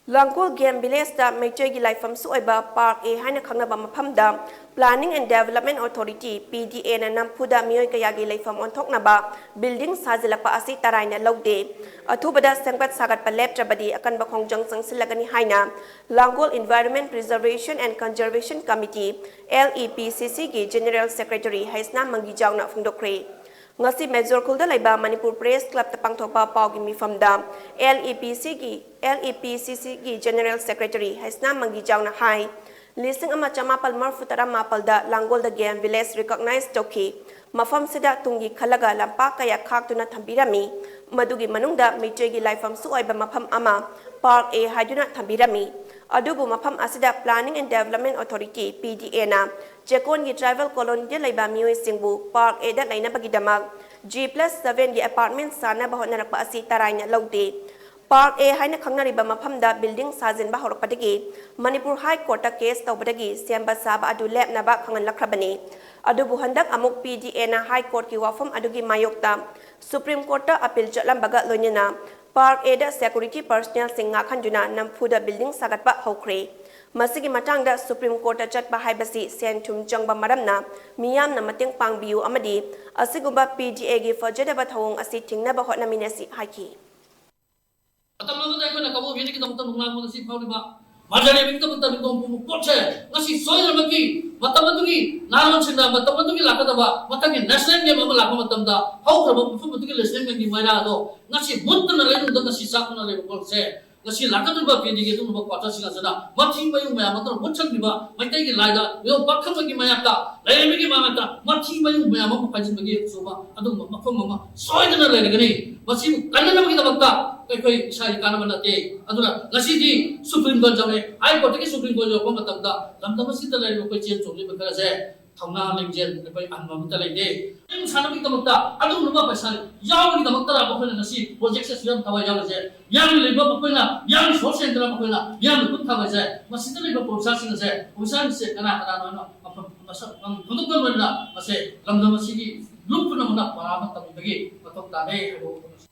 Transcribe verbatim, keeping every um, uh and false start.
ꯂꯥꯡꯒꯣꯜ game ꯚꯤꯂꯦꯖꯇ ꯃꯩꯇꯩꯒꯤ ꯂꯥꯏꯐꯝꯁꯨ ꯑꯣꯏꯕ Park A ꯍꯥꯏꯅ ꯈꯪꯅꯕ ꯃꯐꯝꯗ Planning and Development Authority, P D A ꯅ ꯅꯝꯐꯨꯗ ꯃꯤꯑꯣꯏ ꯀꯌꯥꯒꯤ ꯂꯩꯐꯝ ꯑꯣꯟꯊꯣꯛꯅꯕ building ꯁꯥꯖꯤꯜꯂꯛꯄ ꯑꯁꯤ ꯇꯔꯥꯏꯅ ꯂꯧꯗꯦ꯫ ꯑꯊꯨꯕꯗ ꯁꯦꯝꯒꯠ ꯁꯥꯒꯠꯄ ꯂꯦꯞꯇ꯭ꯔꯕꯗꯤ ꯑꯀꯟꯕ ꯈꯣꯡꯖꯪ ꯆꯪꯁꯤꯜꯂꯒꯅꯤ ꯍꯥꯏꯅ ꯂꯥꯡꯒꯣꯜ Environment Preservation and Conservation Committee, L E P C C ꯒꯤ General Secretary ꯍꯩꯁꯅꯥꯝ ꯃꯪꯒꯤꯖꯥꯎꯅ ꯐꯣꯡꯗꯣꯛꯈ꯭ꯔꯦ꯫ ꯉꯁꯤ ꯃꯦꯖꯣꯔ ꯈꯨꯜꯗ ꯂꯩꯕ ꯃꯅꯤꯄꯨꯔ ꯄ꯭ꯔꯦꯁ ꯀ꯭ꯂꯕꯇ ꯄꯥꯡꯊꯣꯛꯄ ꯄꯥꯎꯒꯤ ꯃꯤꯐꯝꯗ L E P C ꯒꯤ, L E P C C ꯒꯤ General Secretary ꯍꯩꯁꯅꯥꯝ ꯃꯪꯒꯤꯖꯥꯎꯅ ꯍꯥꯏ, ꯂꯤꯁꯤꯡ ꯑꯃ ꯆꯃꯥꯄꯜ ꯃꯔꯤꯐꯨ ꯇꯔꯥ ꯃꯥꯄꯜꯗ ꯂꯥꯡꯒꯣꯜꯗ ꯒꯦꯝ ꯚꯤꯂꯦꯖ ꯔꯤꯀꯣꯒꯅꯥꯏꯖ ꯇꯧꯈꯤ꯫ ꯃꯐꯝꯁꯤꯗ ꯇꯨꯡꯒꯤ ꯈꯜꯂꯒ ꯂꯝꯄꯥꯛ ꯀꯌꯥ ꯈꯥꯛꯇꯨꯅ ꯊꯝꯕꯤꯔꯝꯃꯤ꯫ ꯃꯗꯨꯒꯤ ꯃꯅꯨꯡꯗ ꯃꯤꯇꯩꯒꯤ ꯂꯥꯏꯐꯝꯁꯨ ꯑꯣꯏꯕ ꯃꯐꯝ ꯑꯃ Park A ꯍꯥꯏꯗꯨꯅ ꯊꯝꯕꯤꯔꯝꯃꯤ꯫ ꯑꯗꯨꯕꯨ ꯃꯐꯝ ꯑꯁꯤꯗ Planning and Development Authority, P D A ꯅ ꯆꯦꯛꯀꯣꯟꯒꯤ ꯇ꯭ꯔꯥꯏꯕꯦꯜ ꯀꯣꯂꯣꯅꯤꯗ ꯂꯩꯕ ꯃꯤꯑꯣꯏꯁꯤꯡꯕꯨ Park A ꯗ ꯂꯩꯅꯕꯒꯤꯗꯃꯛ G plus seven ꯒꯤ ꯑꯦꯄꯥꯔꯠꯃꯦꯟ ꯁꯥꯅꯕ ꯍꯣꯠꯅꯔꯛꯄ ꯑꯁꯤ ꯇꯔꯥꯏꯅ ꯂꯧꯗꯦ꯫ Park A ꯍꯥꯏꯅ ꯈꯪꯅꯔꯤꯕ ꯃꯐꯝꯗ building ꯁꯥꯖꯤꯟꯕ ꯍꯧꯔꯛꯄꯗꯒꯤ ꯃꯅꯤꯄꯨꯔ ꯍꯥꯏ ꯀꯣꯔꯠꯇ ꯀꯦꯁ ꯇꯧꯕꯗꯒꯤ ꯁꯦꯝꯕ ꯁꯥꯕ ꯑꯗꯨ ꯂꯦꯞꯅꯕ ꯈꯪꯍꯜꯂꯛꯈ꯭ꯔꯕꯅꯤ꯫ ꯑꯗꯨꯕꯨ ꯍꯟꯗꯛ ꯑꯃꯨꯛ P D A ꯅ ꯍꯥꯏ ꯀꯣꯔꯠꯀꯤ ꯋꯥꯐꯝ ꯑꯗꯨꯒꯤ ꯃꯥꯌꯣꯛꯇ ꯁꯨꯄ꯭ꯔꯤꯝ ꯀꯣꯔꯠꯇ ꯑꯄꯤꯜ ꯆꯠꯂꯝꯕꯒ ꯂꯣꯏꯅꯅ Park A ꯗ ꯁꯦꯀ꯭ꯌꯨꯔꯤꯇꯤ ꯄꯔꯁꯅꯦꯜꯁꯤꯡ ꯉꯥꯛꯍꯟꯗꯨꯅ ꯅꯝꯐꯨꯗ building ꯁꯥꯒꯠꯄ ꯍꯧꯈ꯭ꯔꯦ꯫ ꯃꯁꯤꯒꯤ ꯃꯇꯥꯡꯗ ꯁꯨꯄ꯭ꯔꯤꯝ ꯀꯣꯔꯠꯇ ꯆꯠꯄ ꯍꯥꯏꯕꯁꯤ ꯁꯦꯟ ꯊꯨꯝ ꯆꯪꯕ ꯃꯔꯝꯅ ꯃꯤꯌꯥꯝꯅ ꯃꯇꯦꯡ ꯄꯥꯡꯕꯤꯌꯨ ꯑꯃꯗꯤ ꯑꯁꯤꯒꯨꯝꯕ P D A ꯒꯤ ꯐꯖꯗꯕ ꯊꯧꯑꯣꯡ ꯑꯁꯤ ꯊꯤꯡꯅꯕ ꯍꯣꯠꯅꯃꯤꯟꯅꯁꯤ ꯍꯥꯏꯈꯤ꯫ ꯃꯇꯝ ꯑꯃꯗ ꯑꯩꯈꯣꯏꯅ ꯀꯕꯣꯛ ꯚꯦꯂꯤꯒꯤꯗꯃꯛꯇ ꯅꯨꯡꯅꯥꯡꯕ ꯉꯁꯤ ꯐꯥꯎꯔꯤꯕ ꯃꯥꯂꯦꯝꯒꯤꯗꯃꯛꯇ ꯃꯤꯡꯊꯣꯟ ꯄꯨꯕ ꯄꯣꯠꯁꯦ ꯉꯁꯤ ꯁꯣꯏꯗꯅꯃꯛꯀꯤ ꯃꯇꯝ ꯑꯗꯨꯒꯤ ꯅꯍꯥꯔꯣꯟꯁꯤꯡꯅ ꯃꯇꯝ ꯑꯗꯨꯒꯤ ꯂꯥꯛꯀꯗꯕ ꯃꯊꯪꯒꯤ ꯅꯦꯁꯅꯦꯜ ꯒꯦꯝ ꯑꯃ ꯂꯥꯛꯄ ꯃꯇꯝꯗ ꯍꯧꯈ꯭ꯔꯕ ꯃꯐꯝ ꯑꯗꯨꯒꯤ ꯅꯦꯁꯅꯦꯜ ꯒꯦꯝꯒꯤ ꯃꯩꯔꯥ ꯑꯗꯣ ꯉꯁꯤ ꯃꯨꯠꯇꯨꯅ ꯂꯩꯔꯨꯕꯗ ꯉꯁꯤ ꯆꯥꯛꯇꯨꯅ ꯂꯩꯕ ꯄꯣꯠꯁꯦ ꯉꯁꯤ ꯂꯥꯛꯀꯗꯧꯔꯤꯕ ꯄꯤꯔꯤꯒꯤ ꯑꯗꯨꯒꯨꯝꯕ ꯀ꯭ꯋꯥꯇꯔꯁꯤꯡ ꯑꯁꯤꯅ ꯃꯊꯤ ꯃꯌꯨꯡ ꯃꯌꯥꯝ ꯑꯃ ꯃꯨꯠꯁꯤꯟꯈꯤꯕ ꯃꯩꯇꯩꯒꯤ ꯂꯥꯏꯗ ꯃꯤꯑꯣ ꯄꯥꯈꯪꯕꯒꯤ ꯃꯥꯌꯣꯛꯇ ꯂꯩꯔꯝꯃꯤꯒꯤ ꯃꯥꯌꯣꯛꯇ ꯃꯊꯤ ꯃꯌꯨꯡ ꯃꯌꯥꯝ ꯑꯃ ꯐꯥꯏꯖꯤꯟꯕꯒꯤ ꯑꯆꯧꯕ ꯑꯗꯨꯒꯨꯝꯕ ꯃꯐꯝ ꯑꯃ ꯁꯣꯏꯗꯅ ꯂꯩꯔꯒꯅꯤ꯫ ꯃꯁꯤꯕꯨ ꯀꯟꯅꯅꯕꯒꯤꯗꯃꯛꯇ ꯑꯩꯈꯣꯏ ꯏꯁꯥꯒꯤ ꯀꯥꯟꯅꯕ ꯅꯠꯇꯦ꯫ ꯑꯗꯨꯅ ꯉꯁꯤꯗꯤ ꯁꯨꯄ꯭ꯔꯤꯝ ꯀꯣꯔꯠ ꯌꯧꯔꯦ, ꯍꯥꯏ ꯀꯣꯔꯠꯇꯒꯤ ꯁꯨꯄ꯭ꯔꯤꯝ ꯀꯣꯔꯠ ꯌꯧꯔꯛꯄ ꯃꯇꯝꯗ ꯂꯝꯗꯝ ꯑꯁꯤꯗ ꯂꯩꯔꯤꯕ ꯑꯩꯈꯣꯏ ꯆꯦꯟ ꯆꯣꯡꯂꯤꯕ ꯈꯔꯁꯦ ꯊꯧꯅꯥ ꯂꯤꯡꯖꯦꯜ ꯑꯩꯈꯣꯏ ꯑꯍꯟꯕ ꯑꯃꯠꯇ ꯂꯩꯇꯦ꯫ ꯌꯨꯝ ꯁꯥꯟꯅꯕꯒꯤꯗꯃꯛꯇ ꯑꯗꯨꯒꯨꯝꯂꯕ ꯄꯩꯁꯥ ꯌꯥꯎꯕꯒꯤꯗꯃꯛꯇ ꯃꯈꯣꯏꯅ ꯉꯁꯤ ꯄ꯭ꯔꯣꯖꯦꯛꯁꯦ ꯁꯨꯌꯥꯝ ꯊꯋꯥꯏ ꯌꯥꯎꯔꯤꯁꯦ꯫ ꯃꯤꯌꯥꯝꯒꯤ ꯂꯩꯕ ꯃꯈꯣꯏꯅ, ꯃꯤꯌꯥꯝꯒꯤ ꯁꯣꯔꯁ ꯁꯦꯟꯗꯅ ꯃꯈꯣꯏꯅ ꯃꯤꯌꯥꯝꯒꯤ ꯈꯨꯠ ꯊꯥꯕ ꯍꯥꯏꯁꯦ꯫ ꯃꯁꯤꯗ ꯂꯩꯕ ꯄ꯭ꯔꯣꯐꯦꯁꯥꯔꯁꯤꯡ ꯑꯁꯦ, ꯄ꯭ꯔꯣꯐꯦꯁꯥꯔꯁꯤꯡꯁꯦ ꯀꯅꯥ ꯀꯅꯥꯅꯣ ꯍꯥꯏꯅ ꯃꯐꯝ ꯃꯁꯛ ꯈꯪꯗꯣꯛꯄ ꯂꯣꯏꯅꯅ ꯃꯁꯦ ꯂꯝꯗꯝ ꯑꯁꯤꯒꯤ ꯂꯨꯞ ꯄꯨꯝꯅꯃꯛꯅ ꯄꯔꯥ ꯑꯃ ꯇꯝꯕꯤꯕꯒꯤ ꯃꯊꯧ ꯇꯥꯔꯦ ꯍꯥꯏꯕ ꯋꯥꯐꯝ ꯑꯁꯤ